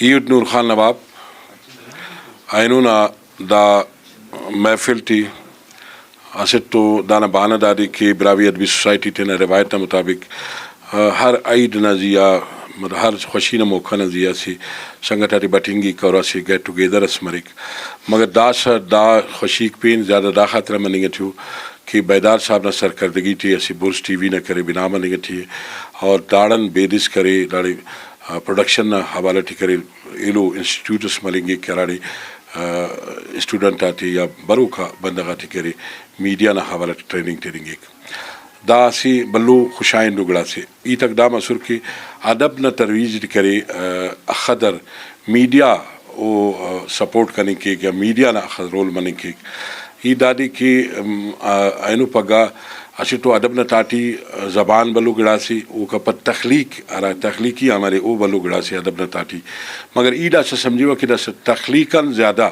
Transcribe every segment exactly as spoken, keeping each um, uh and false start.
ای اٹ نور خان نواب، اینو نا دا محفل ٹی اسٹ تو دانا بہانہ دادے کہ براہوئی ادبی سوسائٹی تینا روایت نا مطابق، آ، ہر عید نا زیہا، مطلب ہر خوشی نا موقع نا زیہا اسہ سنگت آتے بٹنگک اور اسہ گیٹ ٹوگیدر اس مریک۔ مگر داسہ دا خوشیک پین زیادہ دا خاطران مننگ ٹی ءُ کہ بیدار صاحب نا سرکردگی ٹی اسہ بڑز ٹی وی نا کرے بنا مننگ ٹی ءِ اور داڑان بیدس کرے داڑے، آ، پروڈکشن نا حوالہ ٹی کرے ایلو انسٹیٹیوٹ اس ملنگک کہ ہراڑے، آ، اسٹوڈنٹ آتے یا بروکا بندغ آتے کہ ارے میڈیا نا حوالہ ٹی ٹریننگ تننگک۔ دا اسہ بھلو خوشائندو گڑاسے۔ ہیت آک دا مسر کہ ادب نا ترویج ٹی کرے، آ، اخہ در میڈیا او، آ، سپورٹ کننگ کیک یا میڈیا نا اخہ رول مننگ کیک۔ ای دادے کہ، ام، آ، اینو پگہ اسہ تو ادب نا تہٹی زبان بھلو گڑاسے، اوکا پد تخلیق ہرا تخلیقی عمل ءِ او بھلو گڑاسے ادب نا تہٹی۔ مگر ای داسہ سمجھیوہ کہ داسہ تخلیق آن زیادہ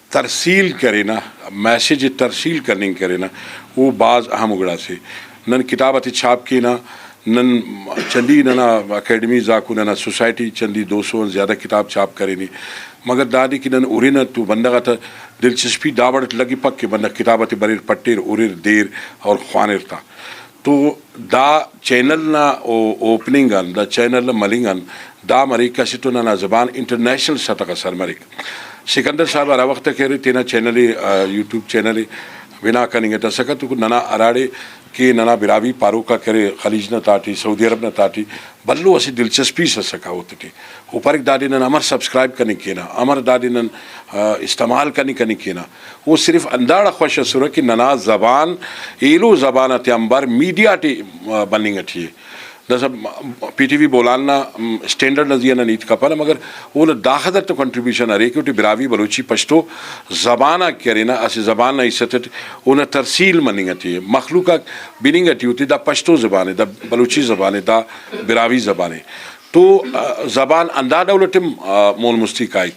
ترسیل کرے نا، میسج ءِ ترسیل کننگ کرے نا، او بھاز اہم ءُ گڑاسے۔ نن کتاب آتے چھاپ کینہ، نن چندی ننا اکیڈمیز آک ءُ ننا سوسائٹی چندی دو سو آن زیادہ کتاب چھاپ کرینے، مگر دادے کہ نن ہرنہ تو بندغ آتا دلچسپی دا وڑ اٹ لگپک کہ بندغ کتاب آتے بریر، پٹیر، ہریر، دیر اور خوانر تا۔ تو دا چینل نا او-، اوپننگ آن، دا چینل نا ملنگ آن دا مریک کہ اسہ تو ننا زبان انٹرنیشنل سطح غا سر مریک۔ سکندر صاحب ہرا وخت کہ ارے تینا چینل ءِ، آ، یوٹیوب چینل ءِ بنا کننگ اٹ اسکہ تو ننا ہراڑے کہ ننا براہوئی پاروک آک ارے خلیج نا تہٹی، سعودی عرب نا تہٹی بھلو اسہ دلچسپی اس اسکہ اوتیٹی۔ او پاریک دادے نن امر سبسکرائب کننگ کینہ، امر دادے نن، آ، استعمال کننگ کننگ کینہ۔ او صرف ہنداڑا خوش ئسرہ کہ ننا زبان ایلو زبان آتیان بار میڈیا ٹی، آ، بننگ ٹی ءِ۔ داسہ پی ٹی وی بولان نا، م، اسٹینڈرڈ نا زیہا نن ہیت کپنہ، مگر اونا داخہ در تو کنٹریبیوشن ارے کہ اوٹی براہوئی، بلوچی، پشتو زبان آک کہ ارینہ، اسہ زبان نا حیثیت اٹ اونا ترسیل مننگ ٹی ءِ، مخلوق آک بننگ ٹی ءِ اوتے دا پشتو زبان ءِ، دا بلوچی زبان ءِ، دا براہوئی زبان ءِ۔ تو، آ، زبان ہندا ڈول اٹ ہم، آ، مون مستی کائک۔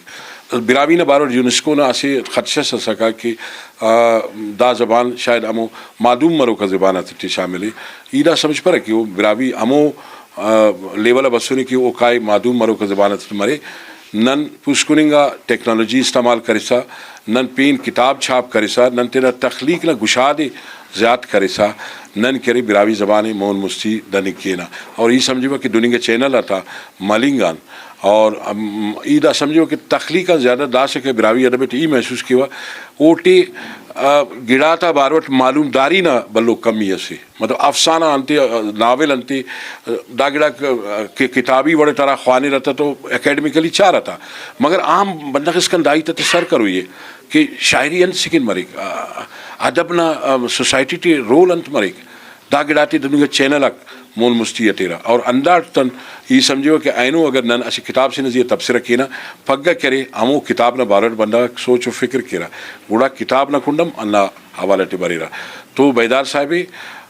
براہوئی نا باروٹ یونیسکو نا اسہ خدشہ اس اسکہ کہ، آ، دا زبان شاید ہمو معدوم مروکا زبان آتیٹی شامل ءِ۔ ای دا سمجھپرہ کہ او براہوئی ہمو، آ، لیول آ بسنے کہ او کائے معدوم مروکا زبان آتیٹی مرے۔ نن پوسکننگ آ ٹیکنالوجی استعمال کرسا، نن پین کتاب چھاپ کرسا، نن تینا تخلیق نا گشاد ءِ زیات کرسا نن کہ ارے براہوئی زبان ءِ مون مستی دننگ کینہ۔ اور ای سمجھبہ کہ دننگا چینل آتا ملنگ آن اور، ام، ای دا سمجھبہ کہ تخلیق آن زیادہ داسہ کہ براہوئی ادب ٹی ای محسوس کیوہ اوٹی، آ، گڑاتا باروٹ معلومداری نا بھلو کمی اسے۔ مطلب افسانہ انتے، آ، ناول انتے، آ، دا گڑاک، آ، کہ کتابی وڑ اٹ ہرا خوانرہ تہ تو اکیڈمیکلی چارہ تہ، مگر عام بندغ اسکان دا ہیت آتے سر کروئی ءِ کہ شاعری انت سکن مریک، آ، ادب نا، آ، سوسائٹی ٹی رول انت مریک۔ دا گڑاتے دننگا چینل آک مون مستی ہتیرہ اور ہنداڑتون ای سمجھیوہ کہ اینو اگر نن اسہ کتاب سے نا زیہا تبصرہ کینہ، پگہ کہ ارے ہمو کتاب نا بارو اٹ بندغ آک سوچ و فکر کیرہ، گڑا کتاب نا کنڈ ہم ہندا حوالہ ٹی بریرہ۔ تو بیدار صاحب ءِ،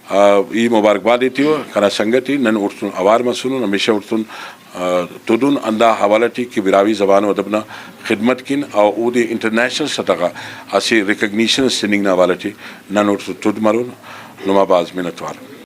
آ، ای مبارکباد ایتیوہ، کنا سنگت ءِ، نن اوڑتون اوار مسنن، ہمیشہ اوڑتون، آ، تدن ہندا حوالہ ٹی کہ براہوئی زبان و ادب نا خدمت کن اور اودے انٹرنیشنل سطح غا اسہ ریکگنیشن اس تننگ نا حوالہ ٹی نن اوڑتون تد مرون۔ نما بھاز منت وار۔